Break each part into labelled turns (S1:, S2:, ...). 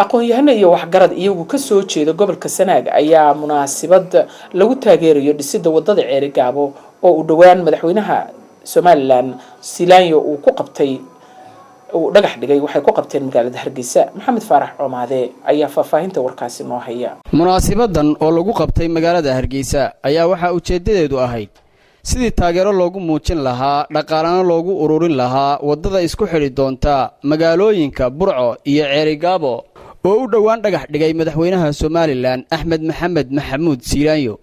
S1: Aqoon-yahano iyo waxgarad iyagu kasoo jeeda gobolka Sanaag ayaa munaasibad lagu taageerayo dhisida wadada Ceerigaabo oo uu dhowaan madaxweynaha Somaliland Silaanyo uu ku qabtay, uu dhagax dhigay, waxay ku qabteen magaalada Hargeysa. Maxamed Faarax Coomaade ayaa faahfaahinta warkaasi noo haya.
S2: Munaasibadan oo lagu qabtay magaalada Hargeysa ayaa waxaa ujeeddadeedu ahayd sidii taageero loogu muujin lahaa, dhaqaalana loogu ururin lahaa waddada isku xidhi doonta magaalooyinka Burco iyo Ceerigaabo oo u dhowaan dhagax dhigay madaxweynaha Somaliland Axmed Maxamed Maxamuud Siilaanyo.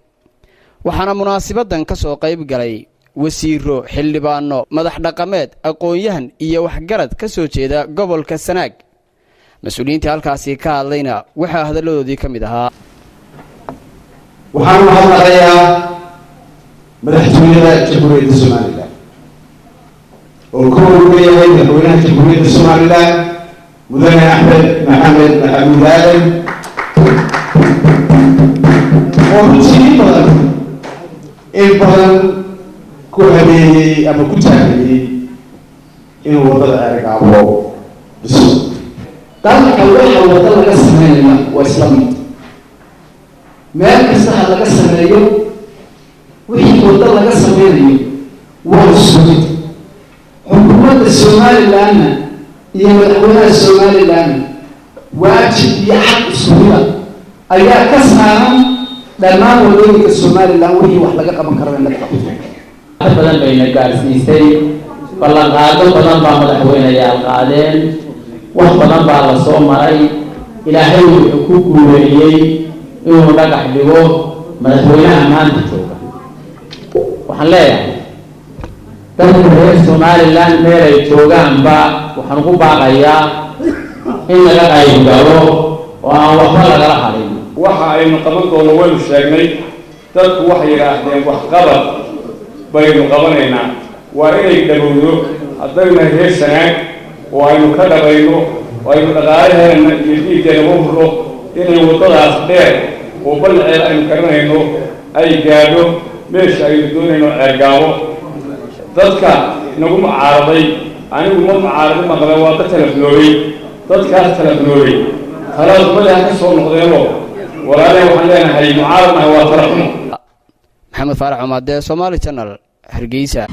S2: Waxaana munaasibadan ka soo qayb galay wasiiro, xildhibaano, madax dhaqameed, aqoon-yahan iyo waxgarad ka soo jeeda gobolka Sanaag. Mas-uuliyiintii halkaasi ka hadlayna waxaa hadalladoodii ka mid ahaa:
S3: Waxaan u mahadnaqayaa madaxtooyada Jamhuuriyadda Somaliland oo kow uga yahay madaxweynaha Jamhuuriyadda Somaliland, Mudane Axmed Maxamed Maxamuud Aadan, oo runtii in badan ku habeeyey ama ku taageeyey inuu waddada Ceerigaabo dhiso.
S4: Dalka waxa waddo laga sameynaya waa isla mid, meel kasta ha laga sameeyo. Wixii waddo laga sameynayo waa isku mid. Xukuumadda Somalilandna iyo madaxweynaha Somalilandna waajib iyo xaq isku mida ayaa ka saaran dhammaan wadooyinka Somaliland wixii wax laga qaban karo in laga qabto.
S5: Badan bayna gaarsiisay, ballanqaado badan baa madaxweyneyaal qaadeen, wax badan baa la soo maray. Ilaahay wuxuu ku guuleeyey inuu dhagax dhigo madaxweynaha maanta jooga. Waxaan leeyahay dadka reer Somaliland meel ay joogaanba waxaan ugu baaqayaa in laga qayb galo oo aan waxba lagala hadhin.
S6: Waxa aynu qaban doono waynu sheegnay. Dadku waxay yidhaahdeen waxqabad baynu qabanaynaa, waa inay dhabowdo haddaynu nahay reer Sanaag oo aynu ka dhabayno oo aynu dhaqaalaheena iyo dhiiggeena u hurro inay waddadaas dheer oo ballaceeda aynu garanayno ay gaadho meesha aynu doonayno, Ceergaabo. Dadka nagu mucaaraday, anigu ma mucaaradin maqle, waa dad talafunoobay. Dadkaas talafunoobay talaadumada ha ka soo noqdeenoo walaalahi waxaan leenahay mucaaradnahay waa tala xumo.
S2: Maxamed Faarax Cumaadee, Somaali Channel, Hargeysa.